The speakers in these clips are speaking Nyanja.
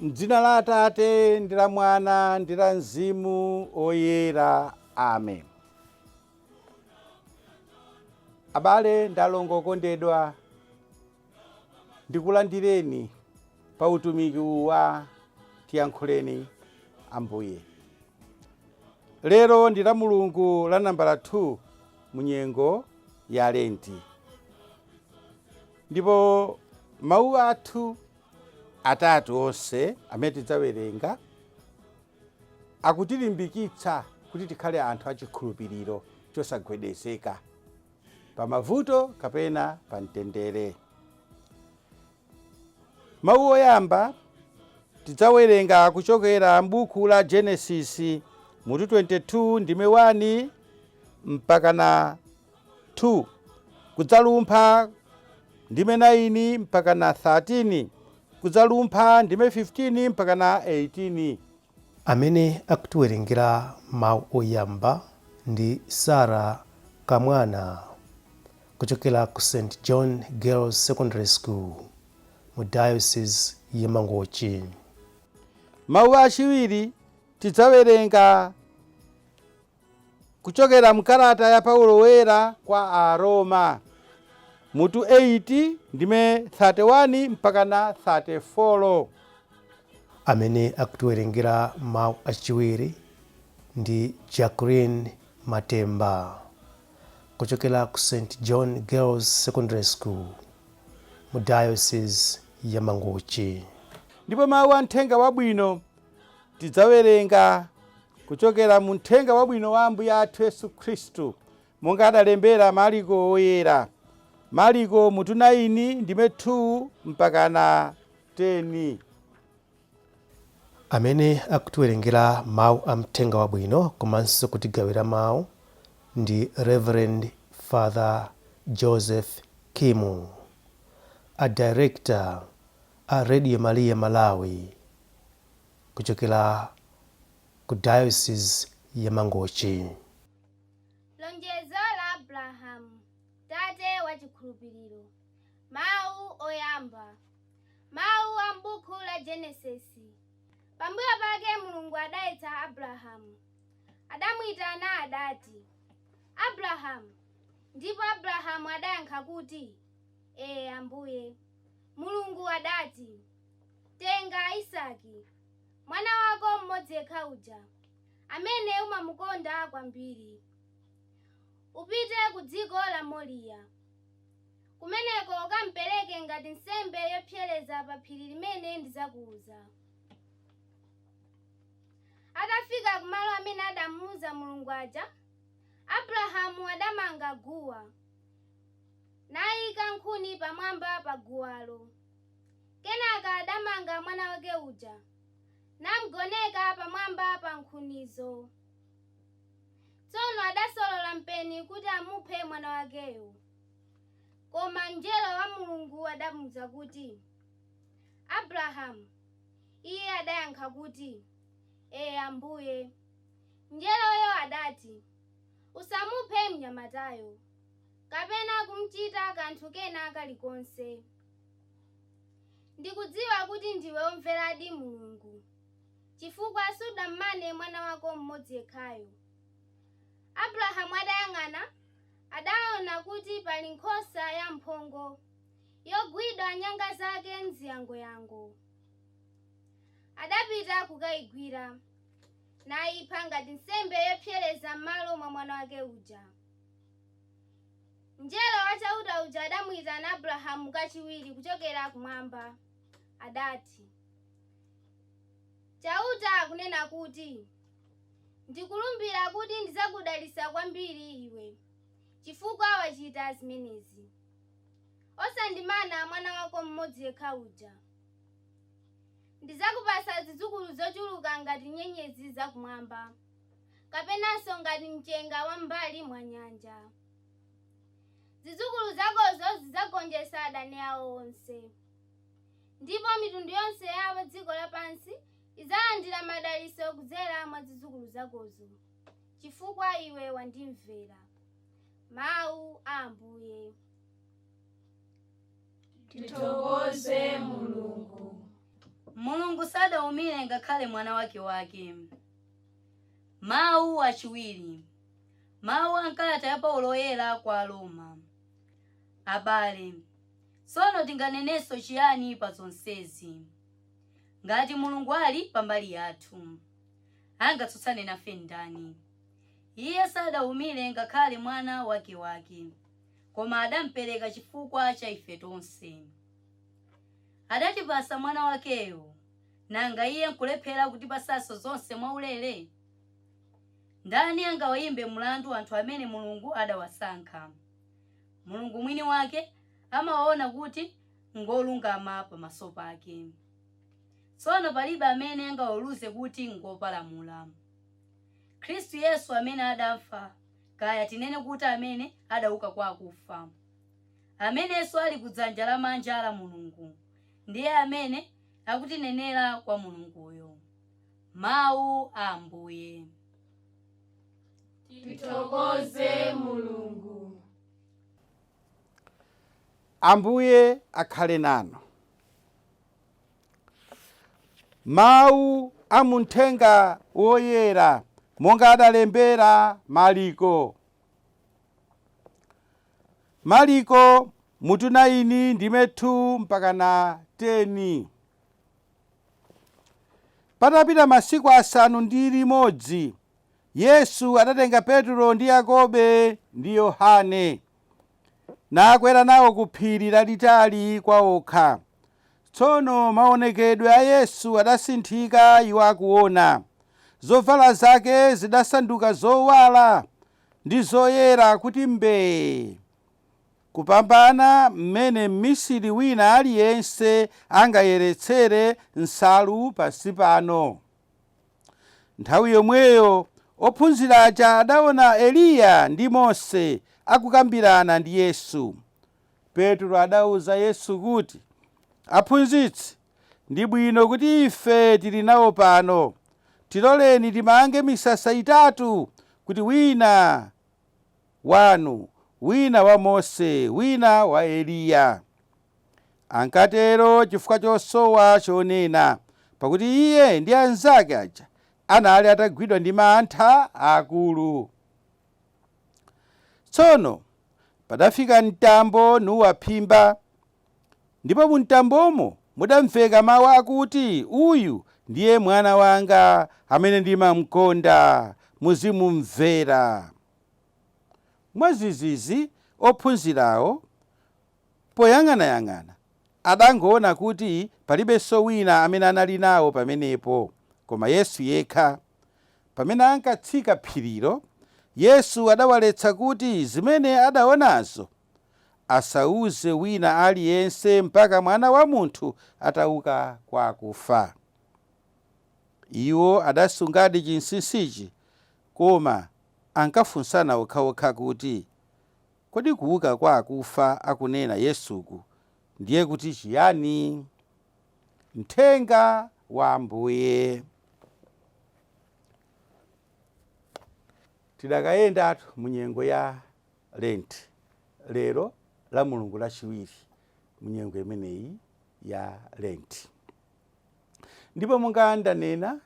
M'dzina la Atate ndi la Mwana ndi la Mzimu Oyera. Amen. Abale ndi alongo okondedwa, ndikulandireni pa utumiki uwu wa Tiyankhuleni Ambuye. Lero ndi la Mulungu la nambala 2 mu nyengo ya Lenti. Ndipo mawu athu atatu onse amene tidzawerenga akutilimbikitsa kuti tikhale anthu achikhulupiriro chosagwedezeka pa mavuto kapena pa mtendere. Mawu oyamba tidzawerenga kuchokera m'buku la Genesis mutu 22 ndime 1 mpaka na 2 kudzalumpha ndime 9 mpaka na 13 kudzalumpha ndime 15 mpaka na 18. Amene akutiwerengera mawu oyamba ndi Sarah Kamwana kuchokera ku St John Girls Secondary School mu Diocese ya Mangochi. Mawu achiwiri tidzawerenga kuchokera mkalata ya Paulo Woyera kwa Aroma mutu 8 ndime 31 mpaka na 34. Amene akutiwerengera mawu achiwiri ndi Jacqueline Matemba kuchokera ku St John Girls Secondary School mu Diocese ya Mangochi. Ndipo mawu a mthenga wabwino tidzawerenga kuchokera mu mthenga wabwino wa Ambuye athu Yesu Khristu monga adalembera Mariko Woyera, Mariko mutu 9 ndime 2 mpaka na 10. Amene akutiwerengera mawu a mthenga wabwino komanso kutigawira mawu ndi Reverend Father Joseph Kimu, a Director a Radio Maria Malawi kuchokera ku Diocese ya Mangochi. Lonjezo la Abrahamu, tate wa chikhulupiriro. Mawu oyamba. Mawu a m'buku la Genesisi. Pambuyo pake Mulungu adayesa Abrahamu. Adamuyitana adati, Abrahamu! Ndipo Abrahamu adayankha kuti, Ee, Ambuye. Mulungu adati, Tenga Isaki, mwana wako mmodzi yekha uja, amene umamukonda kwambiri. Upite ku dziko la Moriya. Kumeneko ukampereke ngati nsembe yopsereza pa phiri limene ndidzakuuza. Atafika kumalo amene adamuuza Mulungu aja, Abrahamu adamanga guwa, naika nkhuni pamwamba pa guwalo. Kenaka adamanga mwana wake uja, namgoneka pamwamba pa nkhunizo. Tsono adasolola mpeni kuti amuphe mwana wakeyo. Koma mngelo wa Mulungu adamuuza kuti, Abrahamu! Iye adayankha kuti, Ee, Ambuye. Mngeloyo adati, Usamuphe mnyamatayo, kapena kumchita kanthu kena kalikonse. Ndikudziwa kuti ndiwe womveradi Mulungu, chifukwa sudammane mwana wako mmodzi yekhayo. Abrahamu atayang'ana, adaona kuti pali nkhosa yamphongo yogwidwa nyanga zake m'ziyangoyango. Adapita kukaigwira, naipha ngati nsembe yopsereza m'malo mwa mwana wake uja. Mngelo wa Chauta uja adamuitana Abrahamu kachiwiri kuchokera kumwamba. Adati, Chauta akunena kuti, Ndikulumbira kuti ndidzakudalitsa kwambiri iwe, chifukwa wachita zimenezi, osandimana mwana wako mmodzi yekha uja. Ndidzakupatsa zidzukulu zochuluka ngati nyenyezi zakumwamba, kapenanso ngati mchenga wa m'mbali mwa nyanja. Zidzukulu zakozo zidzagonjetsa adani ao onse. Ndipo mitundu yonse ya pa dziko lapansi idzalandira madalitso kudzera mwa zidzukulu zakozo, chifukwa iwe wandimvera. Mawu a Ambuye. Tithokoze Mulungu. Mulungu sadawumire ngakhale mwana wake wake. Mawu achiwiri. Mawu a mkalata ya Paulo oyera kwa Aroma. Abale, tsono tinganenenso chiyani pa zonsezi? Ngati Mulungu ali pambali yathu, angatsutsane nafe ndani? Iye sadawumire ngakhale mwana wake wake, koma adampereka chifukwa cha ife tonse. Adatipasa mwana wakeyo, nanga iye nkulephera kutipasanso zonse mwaulere? Ndani angawayimbe mlandu anthu amene Mulungu adawasankha? Mulungu mwini wake amawaona kuti ngolungama pamaso pake. Tsono palibe amene angaweruze kuti ngopalamula. Khristu Yesu amene adafa, kaya tinene kuti amene adauka kwa akufa, amenenso ali kudzanja lamanja la Mulungu, ndiye amene akutinenera kwa Mulunguyo. Mawu a Ambuye. Tithokoze Mulungu. Ambuye akhale nanu. Mawu a muthenga woyera monga adalembera Mariko. Mariko mutu 9 ndime 2 mpaka na 10. Patapita masiku 6, Yesu adatenga Petro ndi Yakobe ndi Yohane nakwera nawo ku phiri lalitali kwa okha. Tsono maonekedwe a Yesu adasinthika iwo akuona. Zovala zake zidasanduka zowala ndi zoyera kuti mbee, kupambana mmene mmisiri wina aliyense angayeretsere nsalu pansi pano. Nthawi yomweyo ophunzira aja adaona Eliya ndi Mose akukambirana ndi Yesu. Petro adauza Yesu kuti, Aphunzitsi, ndi bwino kuti ife tili nawo pano. Tiloleni timange misasa itatu, kuti wina wanu, wina wa Mose, wina wa Eliya. Ankatero chifukwa chosowa chonena, pakuti iye ndi anzake aja anali atagwidwa ndi mantha akulu. Tsono padafika mtambo nuwaphimba, ndipo mu mtambomo mudamveka mawu akuti, Uyu ndiye mwana wanga amene ndimamkonda, muzimumvera. Mwadzidzidzi ophunzirawo poyang'anayang'ana adangoona kuti palibenso wina amene anali nawo pamenepo koma Yesu yekha. Pamene ankatsika phirilo, Yesu adawaletsa kuti zimene adaonazo asauze wina aliyense mpaka Mwana wa Munthu atauka kwa akufa. Iwo adasungadi chinsinsichi, koma ankafunsana okhaokha kuti, Kodi kuuka kwa akufa akunena Yesuku ndiye kuti chiyani? Mthenga wa Ambuye. Tidakayendatu mu nyengo ya Lent, lero la Mulungu lachiwiri mu nyengo imeneyi ya Lent. Ndipo monga ndanena,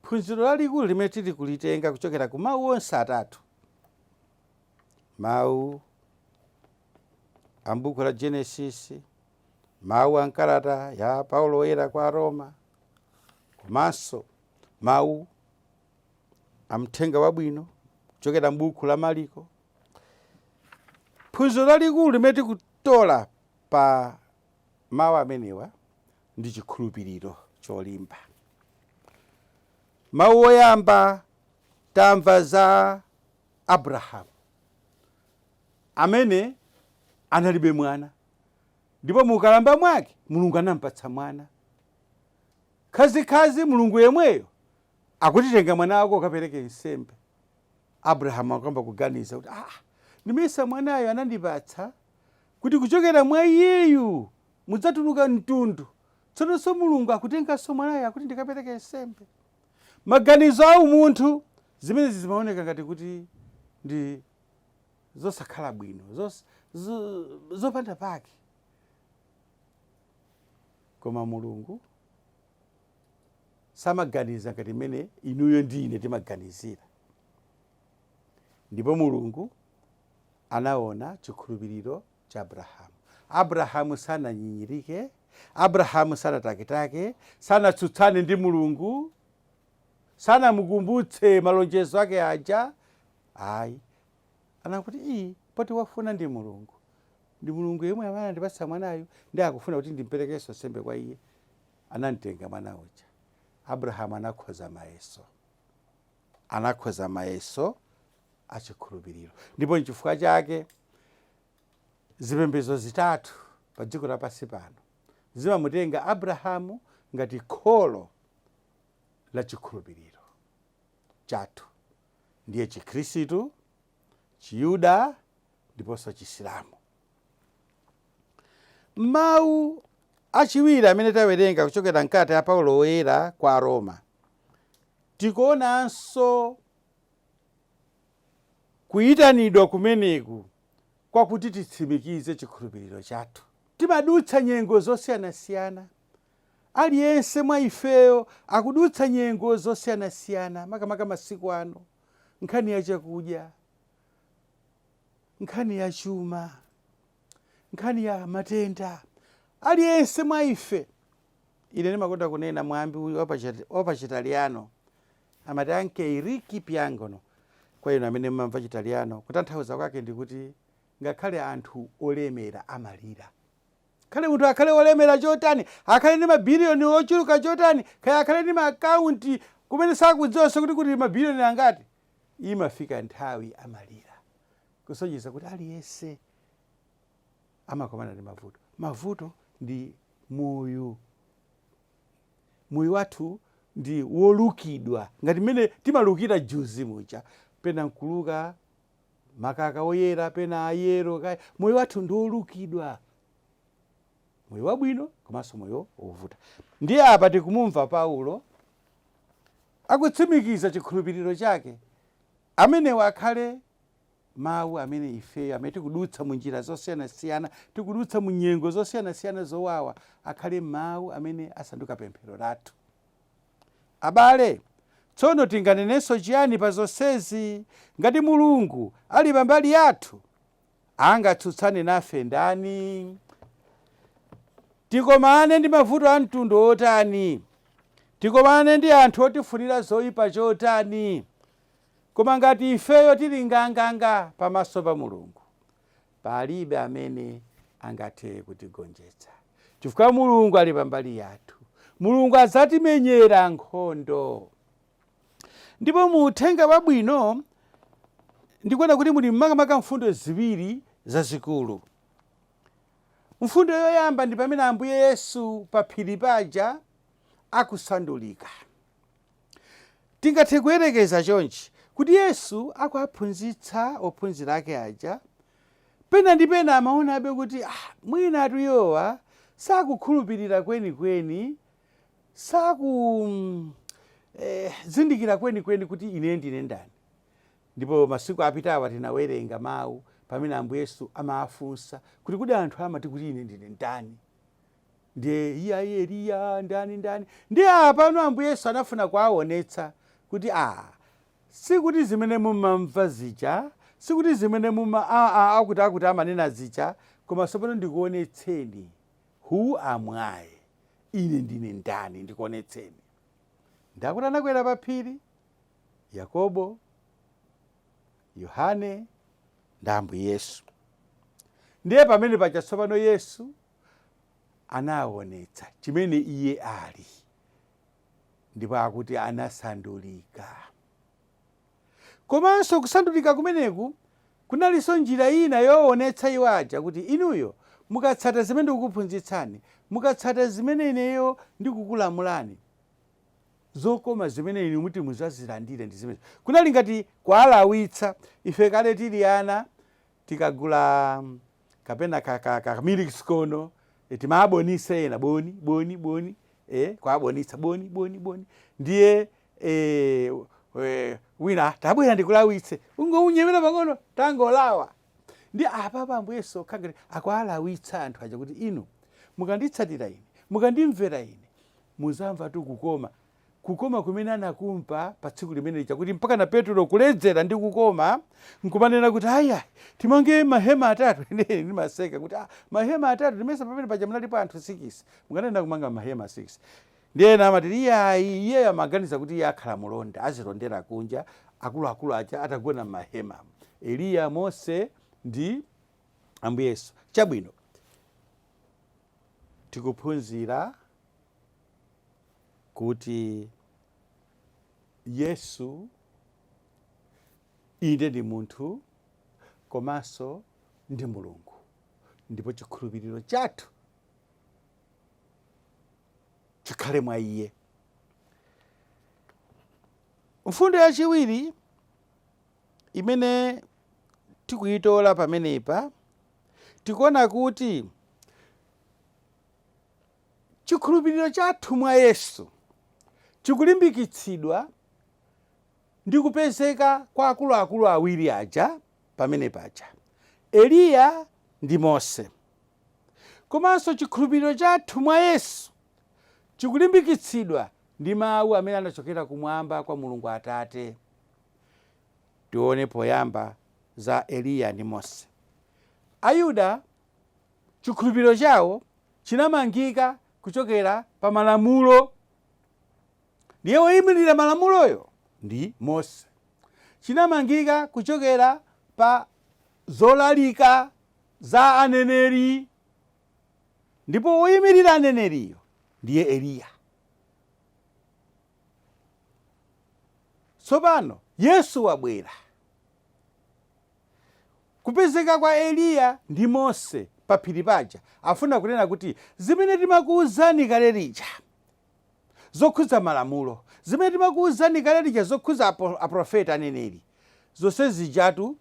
phunziro lalikulu limene tili kulitenga kuchokera ku mawu onse atatu, mawu a m'buku la Genesis, mawu a mkalata ya Paulo woyera kwa Roma, komanso mawu a mthenga wabwino kuchokera m'buku la Mariko, phunziro lalikulu limene tikutola pa mawu amenewa ndi chikhulupiriro cholimba. Mawu oyamba, tamva za Abrahamu amene analibe mwana, ndipo mukalamba mwake Mulungu anampatsa mwana. Khazikhazi Mulungu yemweyo akutitenga mwana wako ukapereke nsembe. Abrahamu akuyamba kuganiza kuti, ndimesa mwanayo anandipatsa kuti kuchokera mwa iyeyu mudzatuluka mtundu, tsononso Mulungu akutenganso mwanayo akuti ndikapereke nsembe. Maganizo a umunthu, zimenezi zimaoneka ngati kuti ndi zosakhala bwino, zopanda pake. Koma Mulungu samaganiza ngati mmene inuyo ndi ine timaganizira. Ndipo Mulungu anaona chikhulupiriro cha Abrahamu. Abrahamu sananyinyirike, Abrahamu sanataketake, sanatsutsane ndi Mulungu, sanamukumbutse malonjezo ake aja, ayi. Anakuti iyi poti wafuna ndi Mulungu, ndi Mulungu yemwe amene andipatsa mwanayu, ndi akufuna kuti ndimperekenso nsembe kwa iye. Anamtenga mwana uja. Abrahamu anakhoza mayeso, anakhoza mayeso achikhulupiriro. Ndipo nchifukwa chake zipembedzo zitatu pa dziko lapansi pano zimamutenga Abrahamu ngati kholo la chikhulupiriro chathu, ndiye Chikhristu, Chiyuda ndiponso Chisilamu. Mawu achiwiri amene tawerenga kuchokera mkalata ya Paulo Woyera kwa Aroma, tikuonanso kuyitanidwa kumeneku kwakuti titsimikize chikhulupiriro chathu. Timadutsa nyengo zosiyanasiyana, aliyense mwa ifeyo akudutsa nyengo zosiyanasiyana, makamaka masiku ano, nkhani ya chakudya, nkhani ya chuma, nkhani ya matenda. Aliyense mwa ife, ine ndimakonda kunena mwambi uyu wapachitaliano, amati anche i ricchi piangono. Kwa inu amene mumamva Chitaliano, kutanthauza kwake ndikuti ngakhale anthu olemera amalira. Khale munthu akhale olemera chotani, akhale ndi mabiliyoni ochuluka chotani, kaya akhale ndi maakaunti kumene sakudziwanso kuti mabiliyoni angati, imafika nthawi amalira, kusonyeza kuti aliyense amakumana ndi mavuto. Mavuto ndi moyo. Moyo wathu ndi wolukidwa ngati mmene timalukira juzi muja, pena nkuluka makaka oyera, pena ayero. Kaya moyo wathu ndi wolukidwa, moyo wabwino komanso moyo wovuta. Ndiye apa tikumumva Paulo akutsimikiza chikhulupiriro chake. Amenewa akhale mawu amene ifeyo amene tikudutsa mu njira zosiyanasiyana, tikudutsa mu nyengo zosiyanasiyana zowawa, akhale mawu amene asanduka pemphero lathu. Abale, tsono tinganenenso chiyani pa zonsezi? Ngati Mulungu ali pambali yathu, angatsutsane nafe ndani? Tikomane ndi mavuto a mtundu otani? Tikomane ndi anthu otifunira zoyipa chotani? Koma ngati ifeyo tili nganganga pamaso pa Mulungu, palibe amene angathe kutigonjetsa, chifukwa Mulungu ali pambali yathu. Mulungu adzatimenyera nkhondo. Ndipo mu uthenga wabwino ndikuona kuti muli makamaka mfundo ziwiri zazikulu. Mfundo yoyamba ndi pamene Ambuye Yesu pa phiri paja akusandulika. Tingathe kuyerekeza chonchi kuti Yesu akuaphunzitsa ophunzira ake aja, pena ndi pena amaonabe kuti mwina atuyowa sakukhulupirira kwenikweni, sakuzindikira kwenikweni kuti ine ndine ndani. Ndipo masiku apitawa tinawerenga mawu pamene Ambuye Yesu amafunsa kuti kodi anthu amati kuti ine ndine ndani? Ndiye iye ayi Eliya, ndani ndani. Ndiye apano Ambuye Yesu anafuna kuwaonetsa kuti sikuti zimene mumamva zija, sikuti zimene muma akuti akuti amanena zija, koma tsopano ndikuonetseni who am I, ine ndine ndani, ndikuonetseni. Ndakuti anakwera pa phiri, Yakobo, Yohane ndi Ambuye Yesu. Ndiye pamene paja tsopano Yesu anaonetsa chimene iye ali, ndipo akuti anasandulika. Komanso kusandulika kumeneku kunalinso njira ina yoonetsa iwo aja kuti inuyo mukatsata zimene ndikukuphunzitsani, mukatsata zimene ineyo ndikukulamulani, zokoma zimene inu muti muzazilandire ndi zimene. Kunali ngati kualawitsa. Ife kale tili ana tikagula kapena ka milk kono, timabonisa ena boni boni boni, kuabonisa boni boni boni. Ndiye wina tabwera ndikulawitse, ungounyemera pang'ono tangolawa. Ndi apa Ambuye Yesu khangati akualawitsa anthu aja kuti inu mukanditsatira ine, Mukandimvera ine muzamva tu kukoma, kukoma kumene anakumva pa tsiku limene lija, kuti mpaka na Petro kuledzera ndi kukoma nkumanena kuti aya, timange mahema atatu. Ine ndimaseka kuti mahema atatu, timesa pamene paja munalipo anthu 6, mukanena kumanga mahema 6. Ndiye ena amati iyayi, iyeyo amaganiza kuti iye akhala mulonda, azilondera kunja, akuluakulu aja atagona m'mahema, Eliya, Mose ndi Ambuye Yesu. Chabwino, tikuphunzira kuti Yesu inde ndi munthu komanso ndi Mulungu, ndipo chikhulupiriro chathu chikhale mwa iye. Mfundo yachiwiri imene tikuyitola pamenepa, tikuona kuti chikhulupiriro chathu mwa Yesu chikulimbikitsidwa ndi kupezeka kwa akuluakulu awiri aja pamene paja, Eliya ndi Mose. Komanso chikhulupiriro chathu mwa Yesu chikulimbikitsidwa ndi mawu amene anachokera kumwamba kwa Mulungu Atate. Tione poyamba za Eliya ndi Mose. Ayuda chikhulupiriro chawo chinamangika kuchokera pa malamulo, ndiye woyimirira malamuloyo ndi Mose. Chinamangika kuchokera pa zolalika za aneneri, ndipo woyimirira aneneriyo ndiye Eliya. Tsopano Yesu wabwera. Kupezeka kwa Eliya ndi Mose pa phiri paja afuna kunena kuti zimene timakuwuzani kale lija zokhudza malamulo, zimene timakuwuzani kale lija zokhudza aprofeta, aneneri, zonse zijatu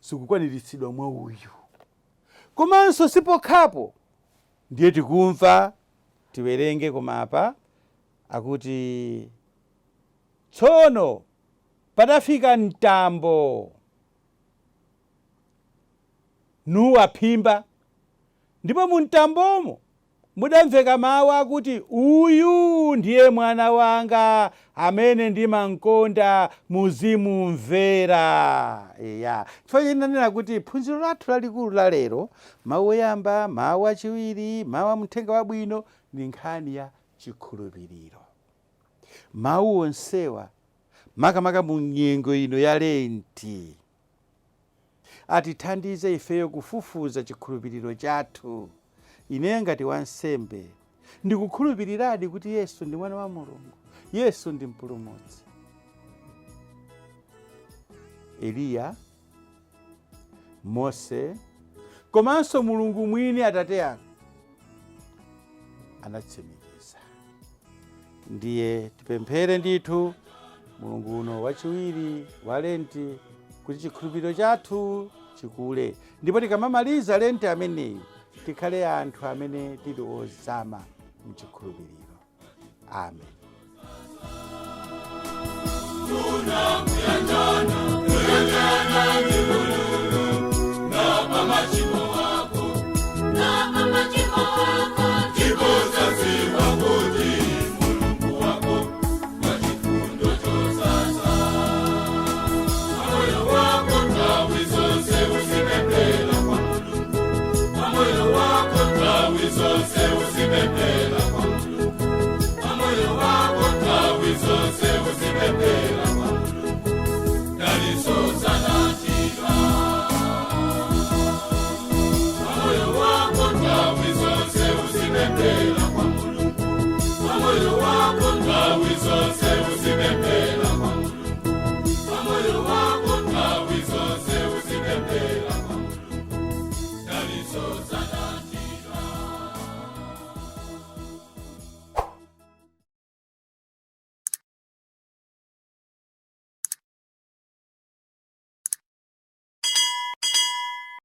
zikukwaniritsidwa mwa uyu. Komanso sipokhapo, ndiye tikumva, tiwerenge komapa akuti tsono padafika mtambo nuwaphimba, ndipo mu mtambomo mudamveka mawu akuti, uyu ndiye mwana wanga amene ndimamkonda, muzimumvera. Eya, chifukwa chinanena kuti phunziro lathu lalikulu la lero, mawu oyamba, mawu achiwiri, mawu amuthenga wabwino, ndi nkhani ya chikhulupiriro. Mawu onsewa, makamaka mu nyengo ino ya Lenti, atithandize ifeyo kufufuza chikhulupiriro chathu. Ine ngati wansembe ndikukhulupiriradi kuti Yesu ndi mwana wa Mulungu, Yesu ndi mpulumutsi. Eliya, Mose komanso Mulungu mwini Atate anu anatsimikiza. Ndiye tipemphere ndithu Mulungu uno wachiwiri wa Lenti kuti chikhulupiriro chathu chikule, ndipo tikamamaliza Lenti ameneyi tikhale anthu amene tili ozama mchikhulupiriro. Amen.